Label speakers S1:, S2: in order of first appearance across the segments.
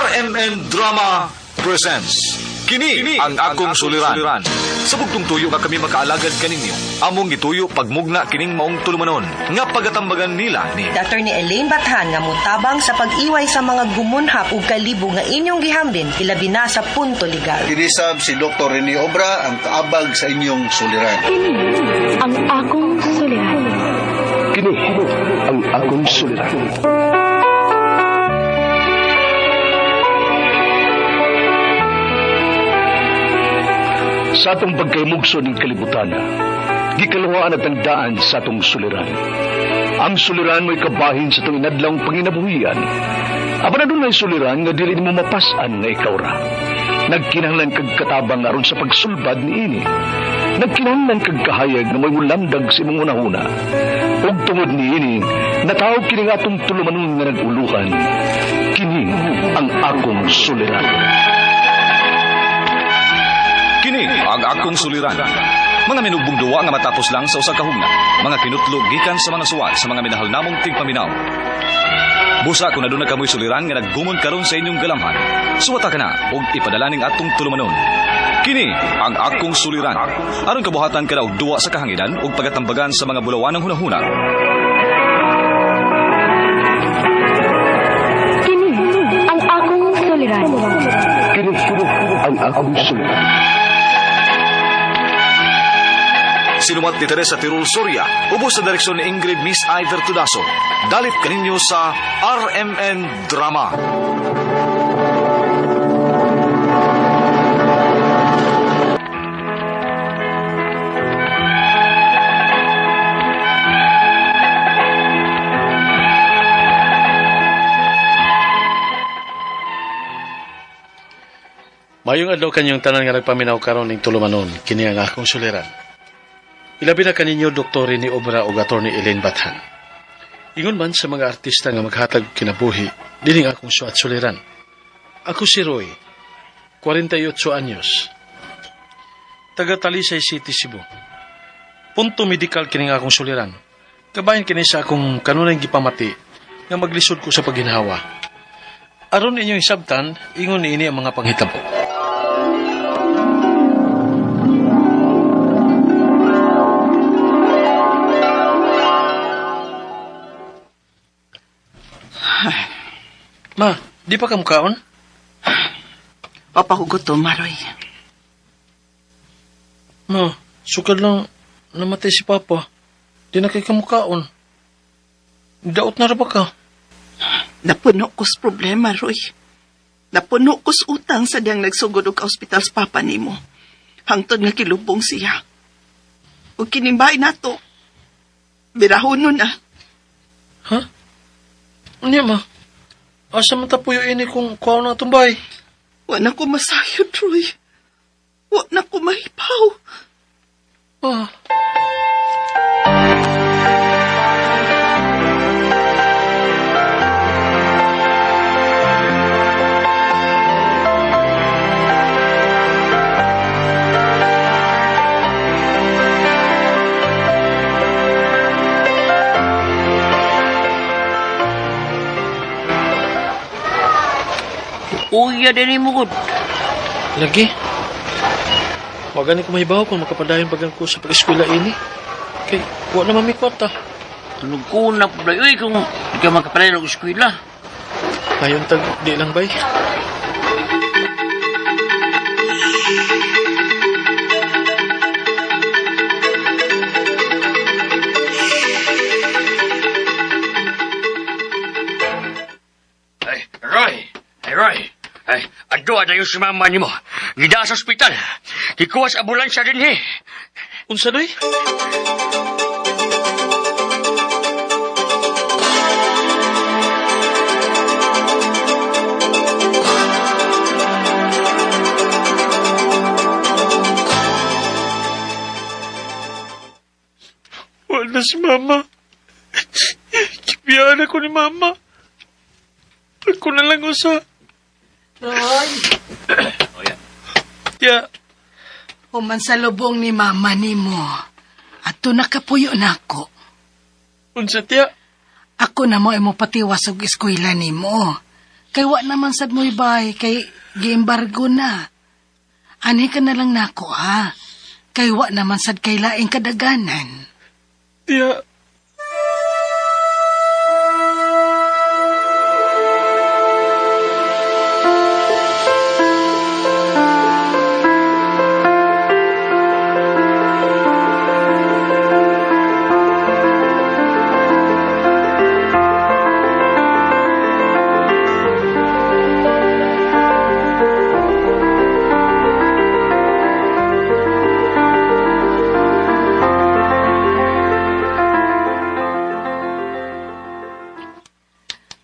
S1: RMN Drama presents Kini ang akong suliran. Sa bugtong tuyo nga kami makaalagad kaninyo. Among gituyo pagmugna kining maong tulumanon nga pagatambagan nila ni
S2: Attorney Elaine Bathan nga mutabang sa pag-iway sa mga gumunhap ug kalibo nga inyong gihambin ilabi na sa punto legal.
S3: Kinisab si Dr. Rene Obra ang kaabag sa inyong suliran.
S4: Kini ang akong suliran.
S5: Kini ang akong suliran. Sa atong pagkaymugso ng kalibutan, gikaluhaan at ang daan sa atong suliran. Ang suliran mo'y kabahin sa atong inadlawng panginabuhian. Apan adunay suliran nga dili nimo mapas-an nga ikaw ra. Nagkinahanglan kag katabang aron sa pagsulbad niini. Nagkinahanglan kag kahayag nga mo'y mulamdag sa imong hunahuna. Ug tungod niini, natawag kini nga atong tulumanon nga nag-uluhan. Kini ang akong suliran.
S1: Kini ang akong suliran. Mga minugbong duwa nga matapos lang sa usa ka hugna. Mga kinutlog gikan sa mga suwat sa mga minahal namong tigpaminaw. Busa kung aduna kamoy suliran nga naggumon karon sa inyong galamhan. Suwata ka na ug ipadala ning atong tulumanon. Kini ang akong suliran. Aron kabuhatan ka na og duwa sa kahanginan ug pagatambagan sa mga bulawanang hunahuna.
S4: Kini ang akong suliran.
S5: Kini ang akong suliran.
S1: Sinumat ni Teresa Tirul Soria, ubos sa direksyon ni Ingrid Miss Iver Tudaso. Dalit kaninyo sa RMN Drama.
S6: Mayong adlaw kanyong tanan nga nagpaminaw karon ning tulumanon, kini ang akong suliran. Ilabi na kaninyo Dr. Rene Obra ug Attorney Elaine Bathan. Ingon man sa mga artista nga maghatag og kinabuhi, dining akong suat suliran. Ako si Roy, 48 anyos. Taga Talisay City, Cebu. Punto medical kining akong suliran. Kabahin kini sa akong kanunay gipamati nga maglisod ko sa pagginhawa. Aron inyong hisabtan, ingon niini ang mga panghitabo. Ma, di pa ka mukaon?
S7: Papahugot to, Maroy.
S6: Ma, sukad lang namatay si Papa. Di na kay kamukaon. Daot na ra ba ka?
S7: Napuno ko's problema, Roy. Napuno ko's utang sa diyang nagsugod og ospital sa papa nimo. Hangtod nga kilubong siya. Ug kinimbay nato. Birahono na.
S6: Ha? Unya ma? Asa man ta puyo ini kung kuha na atong bahay?
S7: Wa na ko masayod, Roy. Wa na ko mahipaw.
S6: Ah.
S8: Uya din mo gud.
S6: Lagi. Wa gani ko mahibaw kung makapadayon bagang ko sa pag-eskwela ini. Kay wa na mami kwarta.
S8: Tunog ko na po uy kung di ka makapalayon og eskwela.
S6: Ayon tag di lang bay.
S8: Ay, Roy! Ay, Roy! Ay, adto na yung si mama nimo. Gida sa ospital. Gikuha sa ambulansya din he.
S6: Unsa doy? Wala si mama. Kibiyaan ako ni mama. Ako na lang usa.
S9: Roy,
S6: Ya,
S9: human sa lubong ni mama nimo. Ato nakapuyo na ako.
S6: Unsa tiya?
S9: Ako na mo imo patiwas og eskwela nimo. Kay wa naman sad mo'y bay, kay giembargo na. Anhi ka na lang nako, ha? Kay wa naman sad kay laing kadaganan.
S6: Tiya.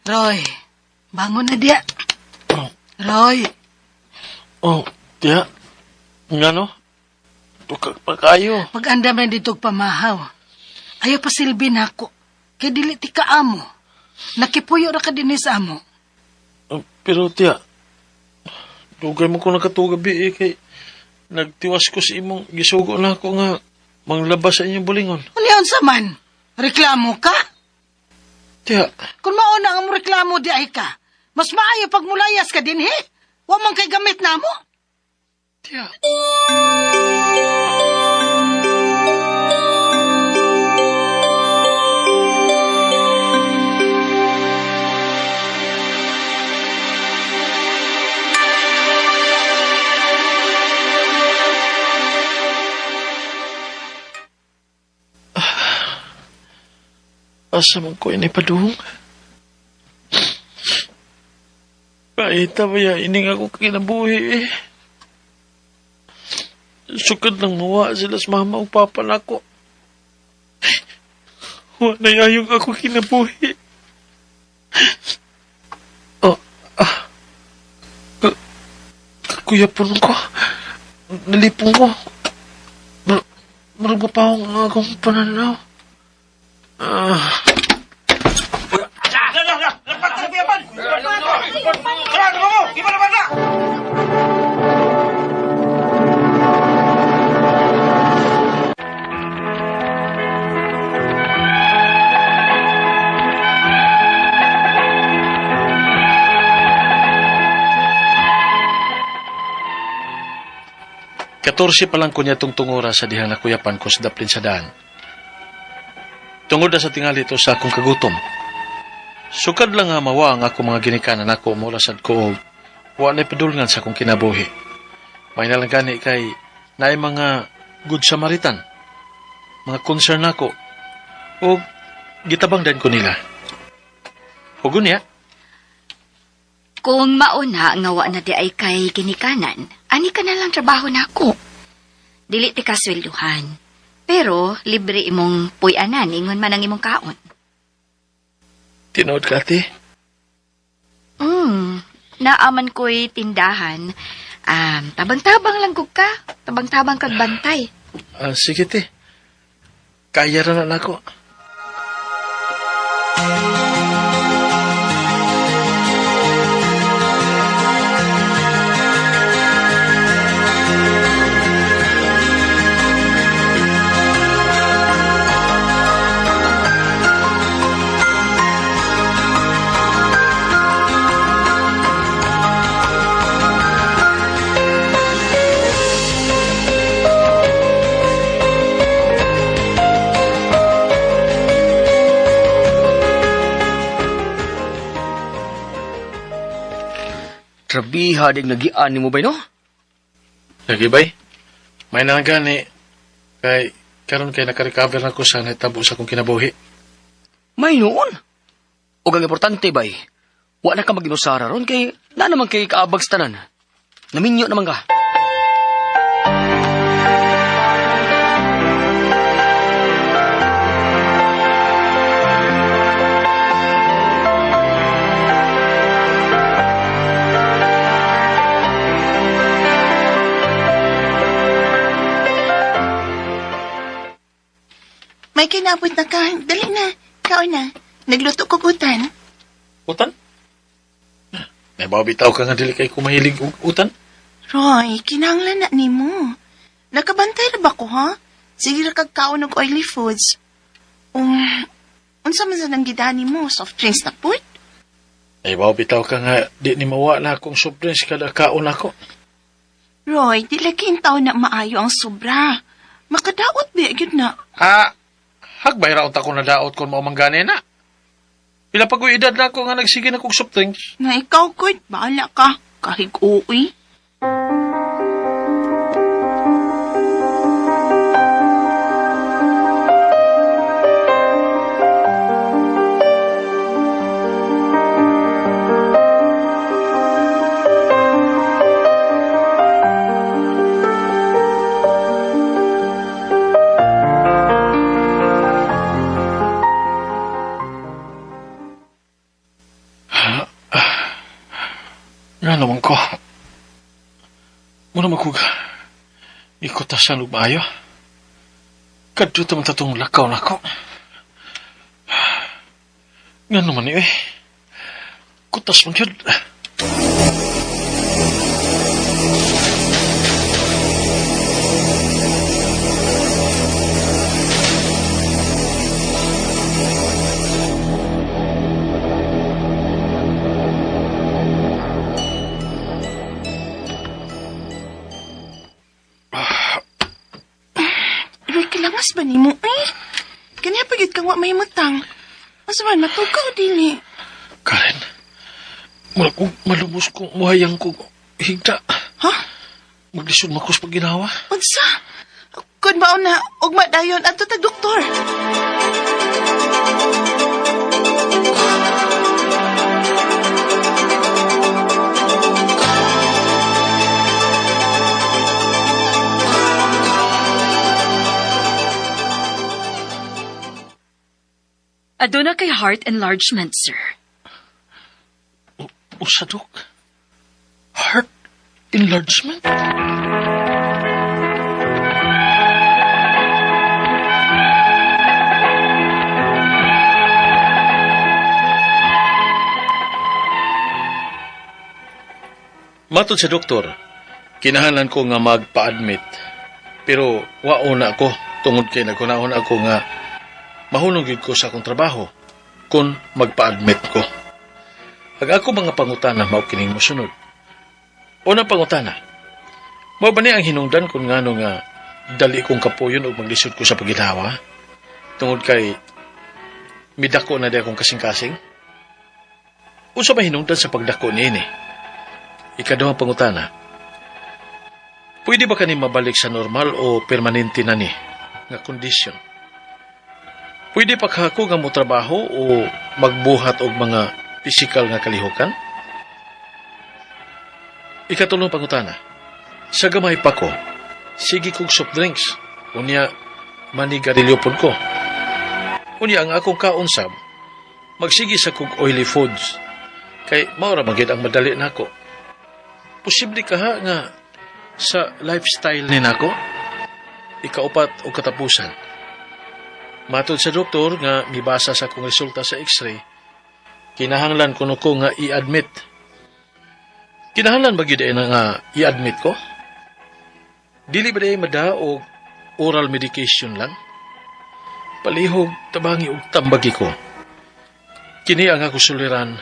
S9: Roy, bangon na diya. Roy,
S6: Oh, tiya. Ngano? Tukag pa kayo.
S9: pag-andam na dito og pamahaw. Ayaw pa silbi nako. Kay dili ti kaamo. Nakipuyo ra ka dinhi sa amo.
S6: Oh, pero tiya, dugay mo ko nakatugabi eh, kay nagtiwas ko sa imong gisugo na ako nga manglabas sa inyong bulingon.
S9: Unyaon sa man? Reklamo ka?
S6: Tiya,
S9: Kung mauna ang reklamo di ay ka, mas maayo pag mulayas ka dinhi. Wa man kay gamit na mo.
S6: Tiya. Asa man ko ini padung? Paita ba ya, ining ako kinabuhi eh. Sukad lang mawa sila sa mama o papa nako. Wa na yayong ako kinabuhi. Oh, ah. Kuya puno ko. Nalipong ko. Marag pa akong akong pananaw. Ah. Katorse pa lang ko niya tong tungura sa dihang nakuyapan ko sa daplin sa daan. Tungod na sa tingali ito sa akong kagutom. Sukad lang nga mawa ang akong mga ginikanan ako mula sad ko og wa na'y padulngan sa akong kinabuhi. May nalang gani kay naay mga good Samaritan, mga concern nako, o gitabang din ko nila. Hugon niya,
S10: Kung mauna nga wa na di ay kay ginikanan, ani ka na lang trabaho nako. Dili ti kaswelduhan. Pero libre imong puy-anan ingon man ang imong kaon.
S6: Tinuod ka, ate.
S10: Naaman ko'y tindahan. Tabang-tabang lang gug ka. Tabang-tabang kag bantay.
S6: Ah, sige, te. Kaya ra na nako.
S8: Trabiha dig nagian nimo bay no?
S6: Lagi bay? May nang gani. Kay karon kay nakarecover na ko sa nahitabo sa akong kinabuhi.
S8: May noon. Ug ang importante bay, wa na ka maginusara ron kay na naman kay kaabag sa tanan. Naminyo naman ka.
S7: May kinabot na ka. Dali na. Kaon na. Nagluto ko utan.
S6: Utan? May bitaw ka nga dili kay kumahilig og utan?
S7: Roy, kinahanglan na nimo. Nakabantay ra ba ko, ha? Sige ra kag kaon og oily foods. Unsa man sa nang gidani mo? Soft drinks na pud?
S6: Ay, wow, bitaw ka nga, di ni mawa na akong soft drinks kada kaon ako.
S7: Roy, di lagi taon na maayo ang sobra. Makadaot ba gyud na.
S6: Ah, hagbay raon ta ko na daot kung mao manggani na. Pila pa ko'y edad na ako nga nagsige na kong soft drinks.
S7: Na ikaw gud, bahala ka. Kahig uwi.
S6: Nga naman ko. Muna magkug ikutasan og maayo. Kadto man tatong lakaw nako. Nga naman ni eh. Kutas man gyud.
S7: Roy, kilangas ba nimo eh? Kanya pa gyud kang wa may mutang. Asa man matugaw dili.
S6: Karen, mura kong malumos kong muhayang kong higda.
S7: Ha?
S6: Maglisod makos pag ginawa.
S7: Unsa? Kun mao na ugma dayon adto tag doktor.
S10: Aduna kay heart enlargement, sir.
S6: Usa, Dok. Heart enlargement? Matod sa doktor, kinahanglan ko nga magpa-admit. Pero wao na ako tungod kay nagkunahon ako nga mahunong gyud ko sa akong trabaho kung magpa-admit ko. Ang ako mga pangutana mao kining mosunod. Unang pangutana, mao ba ni ang hinungdan kung ngano nga dali kong kapuyon og maglisod ko sa paginhawa? Tungod kay midako na di akong kasing-kasing? Unsa ba hinungdan sa pagdako niini? Ikaduhang pangutana, pwede ba kani mabalik sa normal o permanente na ni nga kondisyon? Pwede pa kako nga motrabaho o magbuhat og mga pisikal nga kalihukan? Ikatulong pangutana, sa gamay pa ko, sige kog soft drinks, unya manigarilyo pod ko. Unya ang akong kaon sab, magsige sa kog oily foods, kay mao ra man gyud ang madali nako. Posible ka ha nga sa lifestyle ni nako? Ikaupat o katapusan. Matod sa doktor nga mibasa sa akong resulta sa x-ray, kinahanglan kuno ko nga i-admit. Kinahanglan ba gyud na nga i-admit ko? Dili ba diay mada og oral medication lang? Palihog tabangi og tambagi ko. Kini ang ako suliran,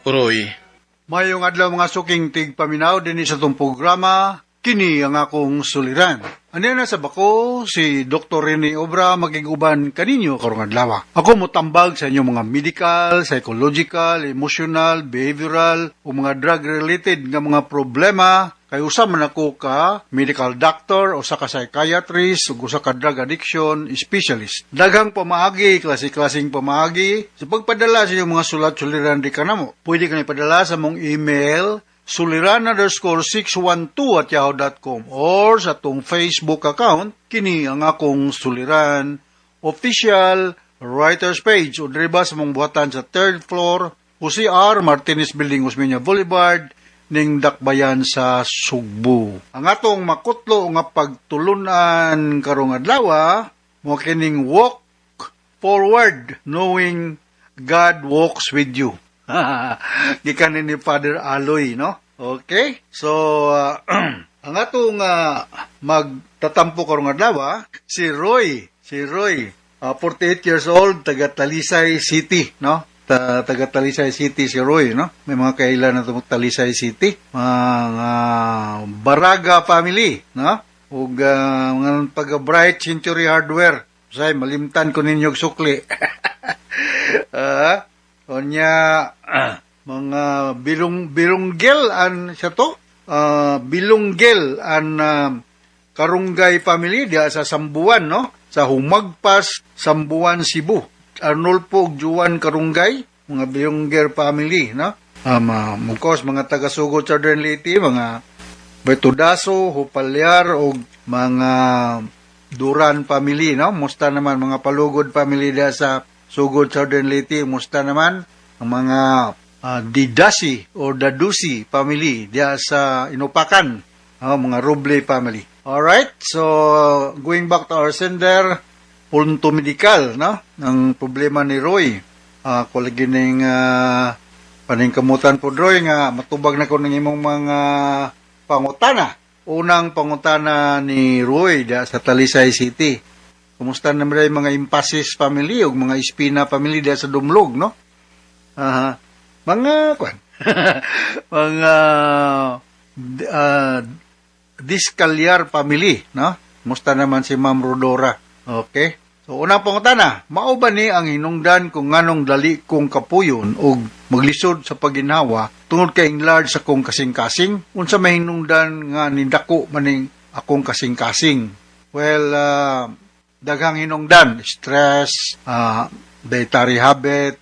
S6: Roy.
S3: Mayong adlaw mga suking tigpaminaw dinhi sa atong programa, kini ang akong suliran. Aniya na sa bako si Dr. Rene Obra magiguban kaninyo karong adlaw. Ako motambag sa inyong mga medical, psychological, emotional, behavioral o mga drug-related nga mga problema kay usa man ako ka medical doctor, usa ka psychiatrist ug usa ka drug addiction specialist. Daghang pamaagi, klase-klaseng pamaagi sa pagpadala sa inyong mga sulat suliran di kanamo. Pwede ka ipadala sa mong email suliran_612@yahoo.com or sa atong Facebook account kini ang akong suliran official writers page o diri ba sa mong buhatan sa third floor OCR Martinez Building, Osmeña Boulevard, ning Dakbayan sa Sugbo. Ang atong makutlo nga pagtulunan karong adlaw mo kining walk forward knowing God walks with you. Gikan ni Father Aloy, no? Okay? So, ang atong magtatampo karong adlaw si Roy, si Roy, 48 years old, taga Talisay City, no? Taga Talisay City si Roy, no? May mga kailan na tumong Talisay City. Mga Baraga family, no? Ug mga taga Bright Century Hardware. Say, malimtan ko ninyo og sukli. Unya mga bilong bilunggel an siya to. Bilunggel an Karunggay family diha sa Sambuan, no? Sa Humagpas, Sambuan, Cebu. Arnulfo ug Juan Karunggay, mga Bilungger family, no? Of course, mga taga Sugod Southern Leyte, mga Bertudaso, Hupalyar ug mga Duran family, no? Musta naman mga Palugod family diha sa Sugod Southern Leyte, musta naman ang mga Didasi or Dadusi family diha sa Inupakan, no? Mga Roble family. Alright, so going back to our sender, punto medical, no? Ang problema ni Roy. Kulagi ning paningkamutan po, Roy, nga matubag na ko ng imong mga pangutana. Unang pangutana ni Roy diha sa Talisay City. Kumusta naman rin mga Impasis family o mga Espina family diha sa Dumlog, no? Aha. Mga kwan. Mga Discalyar family, no? Musta naman si Ma'am Rodora? Okay. So, unang pangutana, mao ba ni ang hinungdan kung nganong dali kong kapuyon og maglisod sa paginhawa tungod kay enlarge sa akong kasing-kasing? Unsa may hinungdan nga nidako maning akong kasing-kasing? Well, daghang hinungdan, stress, dietary habit,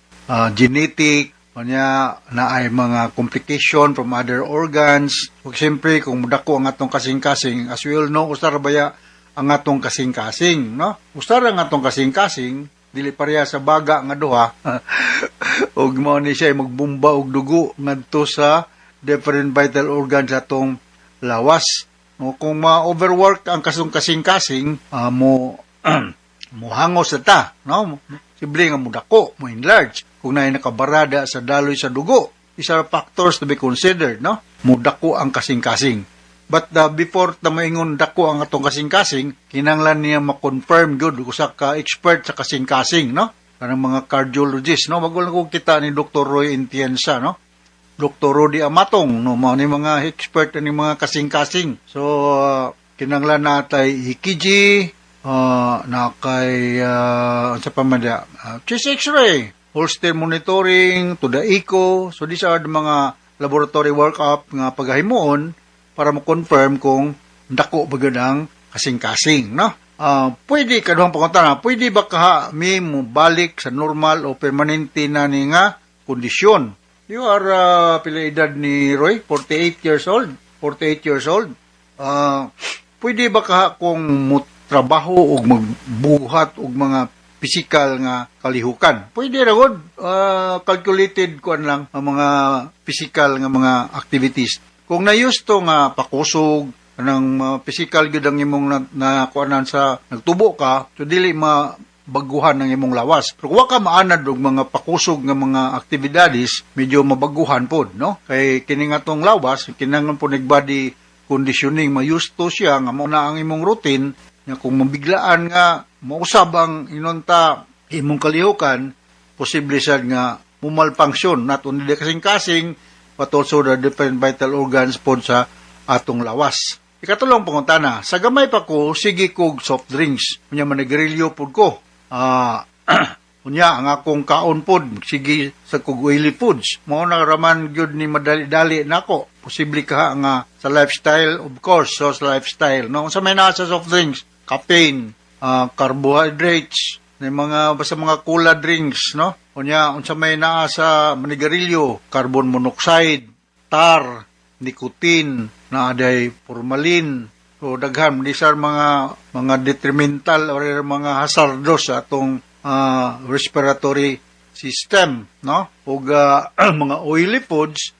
S3: genetic, unya na ay mga complication from other organs. Ug siyempre kung mudako ang atong kasing-kasing, as we all know, usa ra baya ang atong kasing-kasing, no? Usa ra ang atong kasing-kasing, dili pareha sa baga nga duha. Ug mao ni siya magbumba og dugo ngadto sa different vital organs sa atong lawas. No, kung ma-overwork ang kasong kasing-kasing, mo mohangos na ta, no? Sible nga mudako, mo enlarge. Kung naay nakabarada sa daloy sa dugo, these are factors to be considered, no? Mudako ang kasing-kasing. But before ta maingon dako ang atong kasing-kasing, kinahanglan niya ma-confirm gyud usa ka expert sa kasing-kasing, no? Kanang mga cardiologist, no? Wag lang ko kita ni Dr. Roy Intiensa, no? Dr. Rudy Amatong, no? Mao ni mga expert ni mga kasing-kasing. So, kinahanglan natay EKG, na kay unsa pa man diya? Chest X-ray, Holter monitoring, to the echo. So these are the mga laboratory workup nga pagahimuon para mo-confirm kung dako ba gyud ang kasing-kasing, no? Pwede kaduhang pangutana, pwede ba kaha mi mo balik sa normal o permanente na ni nga kondisyon? You are pila edad ni Roy? 48 years old. 48 years old. Pwede ba kaha kung mo trabaho o magbuhat og mga physical nga kalihukan? Pwede ra gud, calculated kuan lang ang mga physical nga mga activities. Kung na-used to nga pakusog, kanang physical gyud ang imong na kuanan sa nagtubo ka, so dili ma baguhan ang imong lawas. Pero kung wa ka maanad og mga pakusog nga mga aktibidades, medyo mabaguhan pod, no? Kay kini nga tong lawas, kinahanglan po body conditioning, ma-used to siya nga mao na ang imong routine nga kung mabiglaan nga mausab ang inonta imong kalihukan, posible sad nga mumalfunction not only the kasing-kasing but also the different vital organs pod sa atong lawas. Ikatulong pangutana, sa gamay pa ko, sige kog soft drinks. Unya manigarilyo pod ko. Unya ang akong kaon pod, sige sa kog oily foods. Mao na raman gyud ni madali-dali nako. Posible ka nga sa lifestyle, of course, so sa lifestyle. No, unsa may naa sa soft drinks? Caffeine, carbohydrates, na mga basta mga cola drinks, no? Unya unsa may naa sa manigarilyo? Carbon monoxide, tar, nicotine, naa day formalin. So daghan, these are mga detrimental or mga hazardous sa atong respiratory system, no? Ug mga oily foods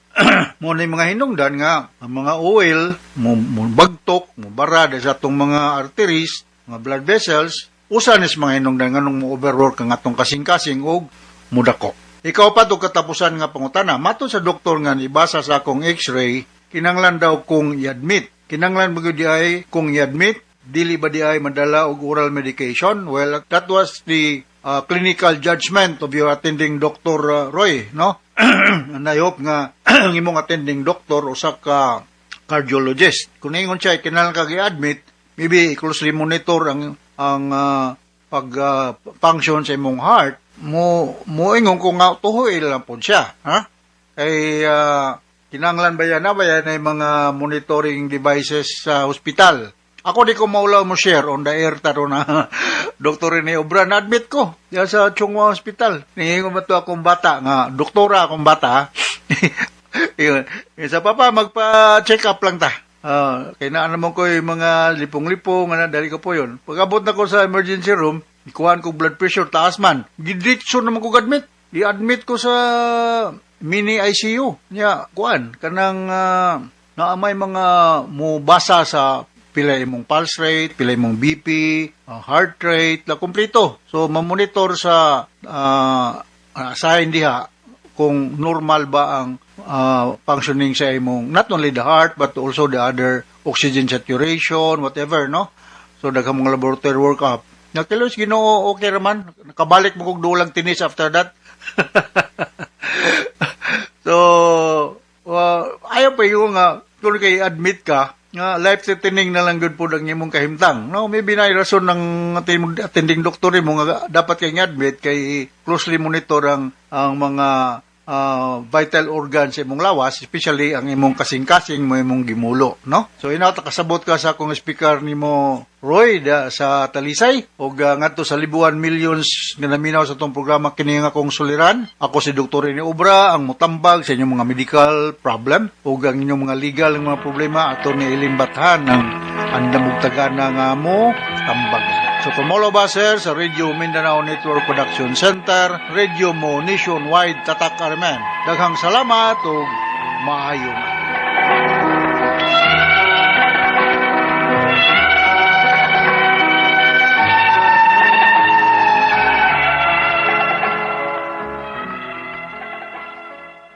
S3: mo na yung mga hinungdan nga ang mga oil mo bagtok, mo bara sa atong mga arteries, mga blood vessels. Usa ni sa mga hinungdan nganong mo overwork ang atong kasing-kasing ug mudako. Ikaupat ug katapusan nga pangutana, matod sa doktor nga nibasa sa akong X-ray, kinanglan daw kong i-admit. Kinanglan ba gyud di ay kung i-admit? Dili ba di ay madala og oral medication? Well, that was the clinical judgment of your attending doctor, Roy, no? And I hope nga ang imong attending doctor usa ka cardiologist. Kung ingon siya kinahanglan ka gi-admit, maybe closely monitor ang pag function sa imong heart, mo moingon ko nga tuhoy lang pod siya, ha? Kay kinahanglan ba yan na ba yan ay mga monitoring devices sa hospital. Ako di ko maulaw mo share on the air taro na Dr. Rene Obra, na-admit ko diyan sa Chong Hua Hospital. Ningingon ba to akong bata nga doktora akong bata. Yun. Sa papa magpa-check up lang ta. Kay naa naman ko yung mga lipong-lipong ana dali ko po yun. Pag-abot na ko sa emergency room, ikuhan ko blood pressure taas man. Gidritso naman ko admit. I-admit ko sa mini ICU. Nya, kuan kanang naa may mga mubasa sa pila imong pulse rate, pila imong BP, heart rate, la kumpleto. So mamonitor sa sign diha kung normal ba ang functioning sa imong not only the heart but also the other oxygen saturation, whatever, no? So daghang mga laboratory workup. Nakilos Ginoo, okay raman. Nakabalik mo kog dulang tinis after that. So, ayaw pa yung nga, kung kay admit ka, nga life-threatening na lang gud po ang imong kahimtang. No, maybe na rason ng attending doktor mo nga dapat kay admit kay closely monitor ang mga vital organs sa imong lawas, especially ang imong kasing-kasing mo imong gimulo, no? So inaw ta kasabot ka sa akong speaker nimo, Roy, da, sa Talisay ug ngadto sa libuan millions nga naminaw sa atong programa kini nga akong suliran. Ako si Dr. Rene Obra ang mutambag sa inyong mga medical problem ug ang inyong mga legal nga mga problema, ato ni Eileen Bathan ang andam og tagana nga mo tambag. So from all of us here sa Radio Mindanao Network Production Center, Radio Mo Nationwide, Tatak Armen. Daghang salamat ug maayong